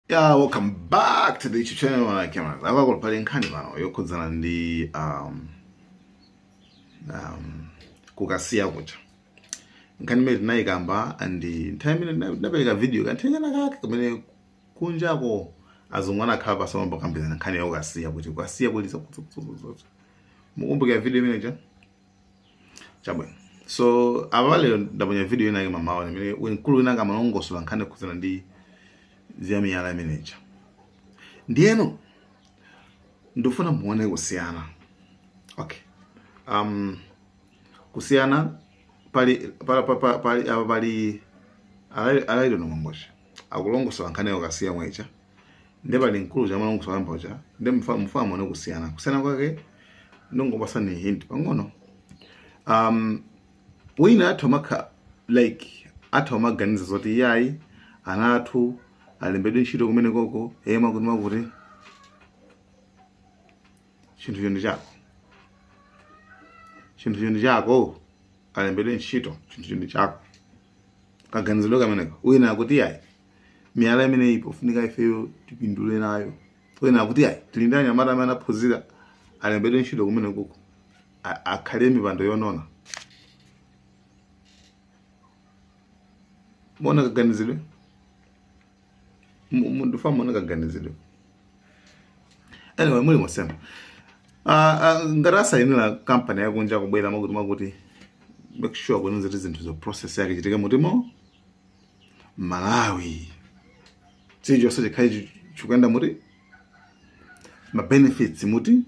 Yeah, welcome back to the YouTube channel la Cameras. Akakolo pali nkhani pano yokhudzana ndi kukasiya kuja. Nkhani imene tinayikamba and nthawi imene ndinapereka video kanthengana kake kamene kunjako azungu anakhala pansi amakambirana nkhani ya kukasiya kuti kukasiya kuli mukumbukira video imene cha chabwino. So apa lero ndaponya video ina yake mamawa imene mkulu wina amalongosola nkhani yokhudzana ndi za miyala imeneja. Ndiyeno ndifuna muone kusiyana. Okay, kusiyana pali pali apa pali alailo nomangocha akulongosola nkhani yakukasiya mwecha, ndi pali mkulu chamalongosola mbocha, ndi mfuna muone kusiyana. Kusiyana kwake ndingopasani hint pang'ono. Wina athu amakha like athu amaganiza zoti iyayi, ana athu alembedwe ntchito kumene koko eye makuti makuti chinthu ndi chako, chinthu ndi chako, alembedwe ntchito, chinthu ndi chako, kaganizidwe kameneko. Wina akuti iyayi, miyala imene ipo funika ifeyo tipindule nayo. Wina akuti iyayi, tili ndi anyamata amene anaphunzira, alembedwe ntchito kumene koko, akhale mipando yonona. Muona kaganizidwe, ndifuna muone kaganizidwe. Anyway, muli mosema ngati asayinira kampani yakunja kubwera makuti makuti, make sure kuti ziti zinthu zo process yake chitike mutimo Malawi, chilichonse chikhale chikuyenda muti ma benefits muti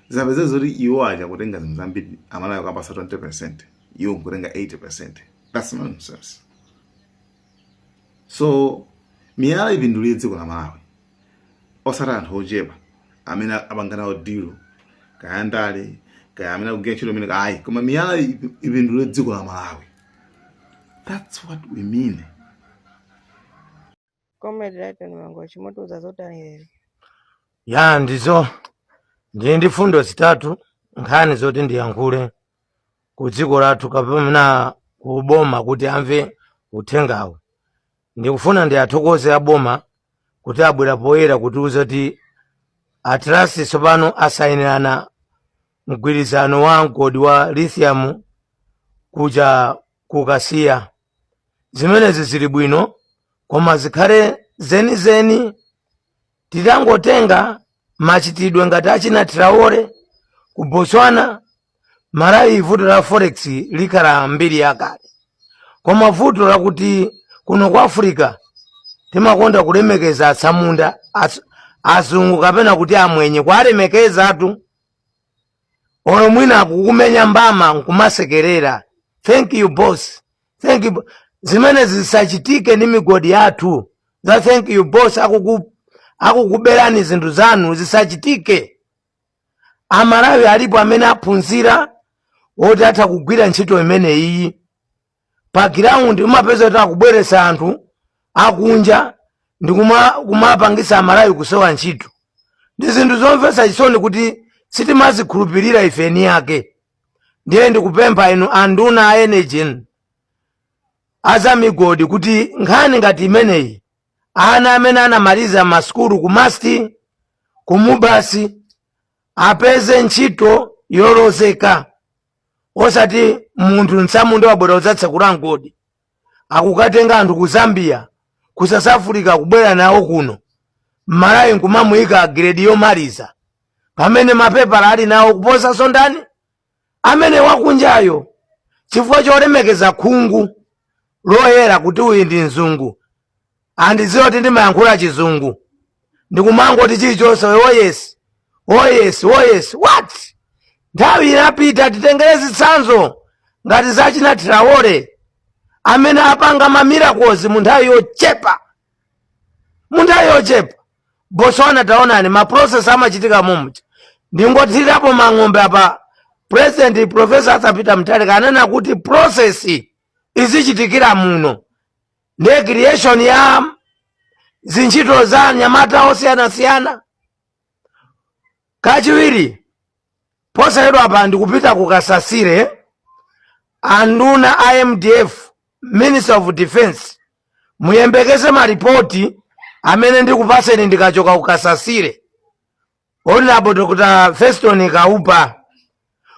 zapeza zoti iwo aja kutenga zinthu zambiri, Amalawi akapasa 20%, iwo nkutenga 80%. That's nonsense. So miyala ipindulire dziko la Malawi, osati anthu ochepa amene apanga nawo deal, kaya ndale, kaya amene akugwira ntchito imene ayi, koma miyala ipindulire dziko la Malawi. That's what we mean. Comrade Lyton Mangochi, mutiuza zotani lero? Ya, ndizo ndili ndi fundo zitatu, nkhani zoti ndiyankhule ku dziko lathu kapena ku boma kuti amve uthengawo. Ndikufuna ndiyathokoze aboma kuti abwera poyera kutiuza kuti a Trust tsopano asayinirana mgwirizano wa mgodi wa lithium kuja kukasiya. Zimenezi zili bwino, koma zikhale zenizeni. Titangotenga machitidwe ngati achina Traore ku Botswana, Malawi vuto la forex likhala mbiri yakale. Koma vuto lakuti kuno ku Africa timakonda kulemekeza atsamunda, azungu kapena kuti amwenye, kuwalemekezatu, olo mwina akukumenya mbama nkumasekerera, "Thank you boss, thank you." Zimene zisachitike ndi migodi yathu za "Thank you boss" akukuberani zinthu zanu, zisachitike. Amalawi alipo amene aphunzira woti atha kugwira ntchito imeneyi pa ground. Umapeza kuti akubweretsa anthu akunja ndi kumapangisa Amalawi kusowa ntchito. Ndi zinthu zomvetsa chisoni kuti sitimazikhulupirira ife eni ake. Ndiye ndikupempha inu anduna a energy, azamigodi, kuti nkhani ngati imeneyi, ana amene anamaliza masukulu ku MUST, ku MUBAS, apeze ntchito yolozeka, osati munthu mtsamunda wabwera udzatsekula mgodi, akukatenga anthu ku Zambia, ku South Africa, kubwera nawo kuno Mmalawi nkumamuyika grade yomaliza, pamene mapepala ali nawo kuposanso ndani amene wakunjayo, chifukwa cholemekeza khungu loyera kuti uyu ndi mzungu, andidziwa kuti ndimayankhula chizungu, ndikumangoti chilichonse, "Oh yes, oh yes, oh yes." What? Nthawi inapita. Titengere zitsanzo ngati zachina Traore amene apanga ma miracles mu nthawi yochepa, mu nthawi yochepa. Botswana, taonani ma process amachitika momwe. Ndingothirirapo mang'ombe apa, President Professor Arthur Peter Mutharika anena kuti process izichitikira muno, ndiye creation ya zintchito za anyamata osiyanasiyana. Kachiwiri, posachedwa apa ndikupita ku Kasasire. Anduna a MDF, Minister of Defense, muyembekeze malipoti Amene ndikupaseni ndikachoka kukasasire, Honorable Dr Feston Kaupa,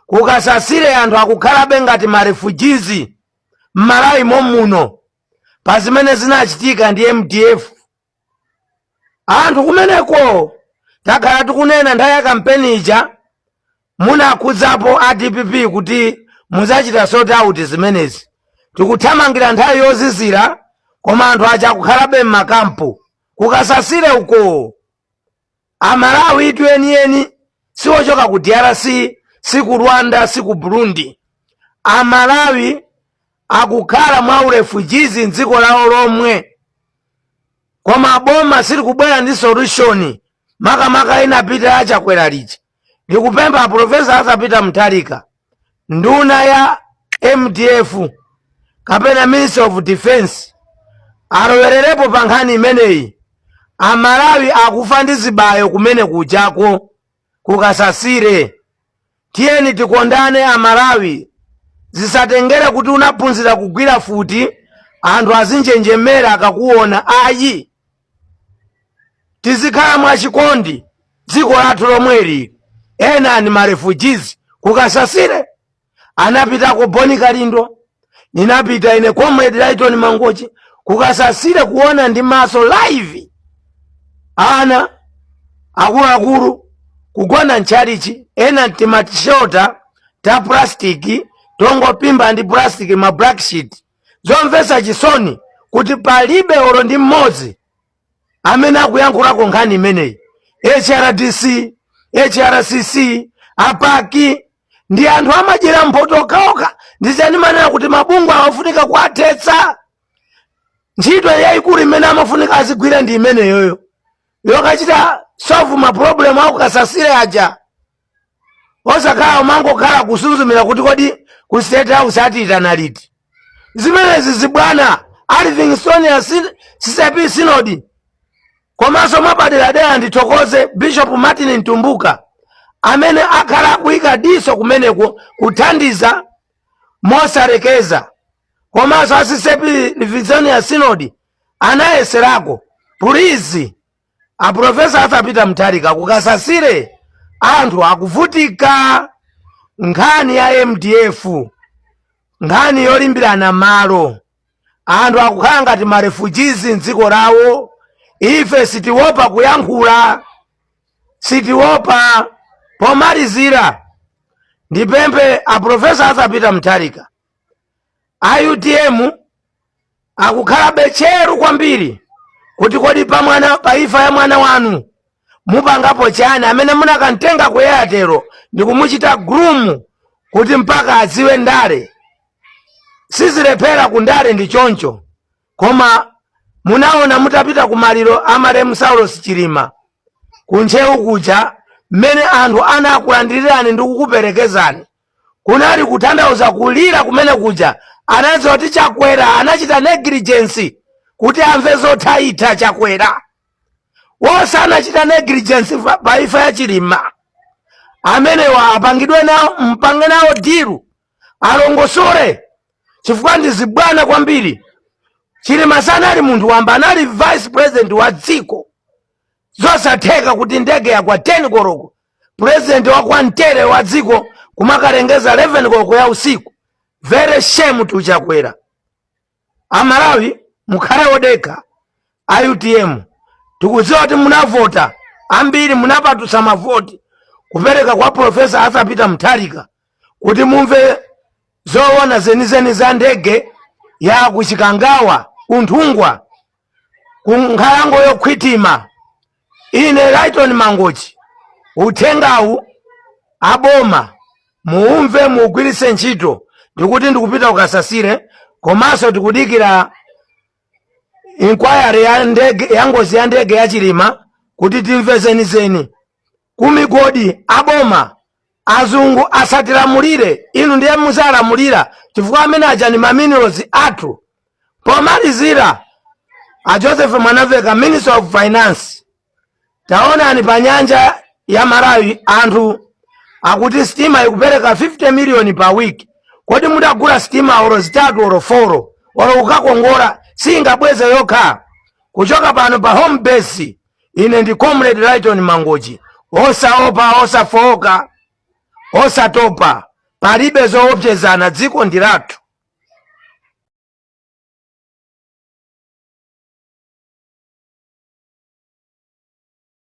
kukasasire anthu akukhalabe ngati ma refugees m'Malawi momuno pa zimene zinachitika ndi MDF. Anthu kumeneko takhala tikunena nthawi ya kampeni ija, munakhudzapo a DPP kuti muzachita sort out zimenezi. Tikuthamangira nthawi yozizira, koma anthu aja akukhalabe m'makampu kukasasire uko. Amalawi itu enieni siwochoka ku DRC, si ku Rwanda, si ku Burundi. Amalawi akukhala mwa u refugees mdziko lawo lomwe, koma boma silikubwera ndi solution, makamaka inapita yachakwera lija. Ndikupempha Professor Arthur Peter Mutharika, nduna ya MDF kapena Minister of Defense, alowererepo pa nkhani imeneyi. Amalawi akufa ndi zibayo kumene kujako kukasasire. Tiyeni tikondane Amalawi, zisatengere kuti unaphunzira kugwira futi anthu azinjenjemera akakuona, ayi. Tizikhala mwachikondi dziko lathu lomweli. Ena ni ma refugees kukasasire. Anapitako Boni Kalindo, ninapita ine Comrade Lighton Mangochi kukasasire kuona ndi maso live ana akuluakulu kugona ntchalichi, ena tima shelter ta plastic tongopimba ndi plastic, ma black sheet. Zomvetsa chisoni kuti palibe olo ndi mmodzi amene akuyankhulako nkhani imeneyi. HRDC, HRCC, a PAC ndi anthu amadyera mphoto okhaokha. Ndizanimanena kuti mabungwe amafunika kuathetsa. Ntchito yayikulu imene amafunika azigwira ndi imeneyoyo yokachita solve ma problem akukasasire aja, osakhala umangokhala kusunzumira kuti kodi ku State House atiyitana liti. Zimenezi zibwana a Livingstonia CCAP Synod. Komanso mwapaderadera ndithokoze Bishop Martin Mtumbuka amene akhala akuyika diso kumeneko kuthandiza mosalekeza. Komanso a CCAP Livingstonia Synod anayeserako. Please, a Professor Arthur Peter Mutharika, kukasasire anthu akuvutika. Nkhani ya MDF, nkhani yolimbirana malo, anthu akukhala ngati ma refugees mdziko lawo. Ife sitiopa kuyankhula, sitiopa. Pomalizira ndipemphe a Professor Arthur Peter Mutharika, a UTM akukhalabe tcheru kwambiri kuti kodi pa mwana, pa imfa ya mwana wanu mupangapo chani, amene munakamtenga ku Airtel ndikumuchita groom kuti mpaka adziwe ndale. Sizilephera ku ndale ndi choncho, koma munaona mutapita ku maliro a malemu Saulos Chilima kuntcheu kuja, mmene anthu anakulandirirani ndi kukuperekezani, kunali kutanthauza kulira kumene kuja. Anadziwa kuti Chakwera anachita negligence kuti amve zothaitha. Chakwera wonse anachita negligence pa imfa ya Chilima, amenewa apangidwe nawo, mpange nawo deal, alongosole, chifukwa ndi zibwana kwambiri. Chilima sanali munthu wamba, anali vice president wa dziko. Zosatheka kuti ndege yagwa 10 koloko, president wa kwantere wa dziko kumakalengeza 11 koloko ya usiku. Very shame to Chakwera. Amalawi mukhale odekha. A UTM, tikudziwa kuti munavota ambiri, munapatutsa mavoti kupereka kwa Professor Arthur Peter Mutharika kuti mumve zoona zenizeni za ndege ya kuchikangawa, kunthungwa, ku nkhalango yokhwitima. Ine Lighton Mangochi, uthengawu aboma muumve, muugwiritse ntchito. Ndikuti ndikupita kukasasire, komanso tikudikira inquiry ya ndege, ya ngozi ya ndege ya Chilima, kuti timve zenizeni. Kumigodi, aboma, azungu asatilamulire, inu ndiye muzalamulira, chifukwa amene aja ni ma minerals athu. Pomalizira, a Joseph Mwanaveka, Minister of Finance, taonani pa nyanja ya Malawi anthu akuti sitima ikupereka 50 million pa week. Kodi mutagula sitima olo zitatu olo four olo kukakongola, singabweze yokha? Kuchoka pano pa home base, ine ndi Comrade Lighton Mangochi, osaopa, osafowoka, osatopa, palibe zoopsezana, dziko ndi lathu.